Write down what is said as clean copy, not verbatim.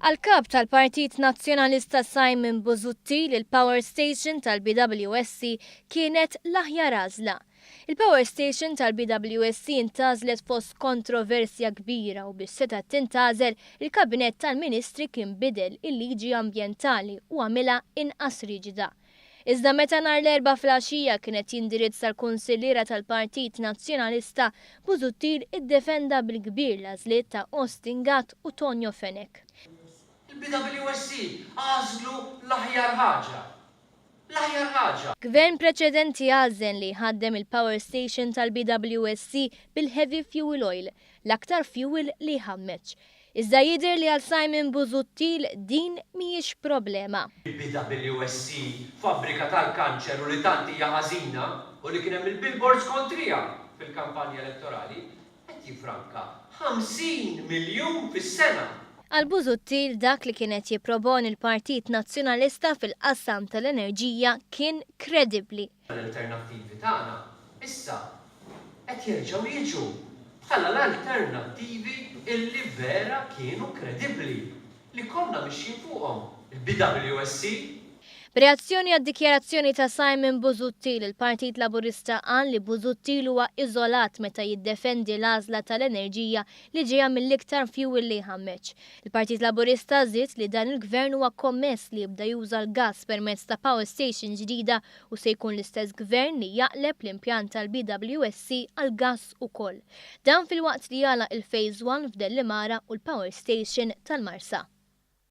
Għall-Kap tal-Partit Nazzjonalista Simon Busuttil il-power station tal-BWSC kienet l-aħjar għażla. Il-power station tal-BWSC intgħażlet fost kontroversja kbira u biex setgħet tintgħażel, il-Kabinett tal-Ministri kien bidel il-liġi ambjentali u għamilha inqas riġida. Iżda meta nhar l-Erbgħa filgħaxija kien qed jindirizza l-kunsilliera tal-Partit Nazzjonalista, Busuttil iddefenda bil-kbir l-għażliet ta' Austin Gatt u Tonio Fenech. Il-BWSC għażlu l-aħjar ħaġa. L-aħjar ħaġa. Gvern preċedenti għażel li jħaddem il-power station tal-BWSC bil-heavy fuel oil, l-aktar fuel li jħammeġ. Iżda jidher li għal Simon Busuttil din mhijiex problema. Il-BWSC, fabbrika tal-kanċer u li tant hija ħażina u li kien hemm il-billboards kontriha fil-kampanja elettorali, qed jiffranka 50 miljun fis-sena. Għal Busuttil dak li kien qed jipproponi l-Partit Nazzjonalista fil-qasam tal-enerġija kien kredibbli. L-alternattivi tagħna issa qed jerġgħu jiġu bħala l-alternattivi illi vera kienu kredibbli, li konna mixjin fuqhom, il-BWSC. B'reazzjoni għad-dikjarazzjoni ta' Simon Busuttil, il-Partit Laburista qal li Busuttil huwa iżolat meta jiddefendi l-għażla tal-enerġija li ġejja mill-iktar fjuwil li jħammeġ. Il-Partit Laburista żied li dan il-Gvern huwa kommess li jibda juża l-gass permezz ta' power station ġdida u se jkun l-istess Gvern li jaqleb l-impjant tal-BWSC għall-gass ukoll. Dan filwaqt li jagħlaq il-Phase One f'Dellimara u l-Power Station tal-Marsa.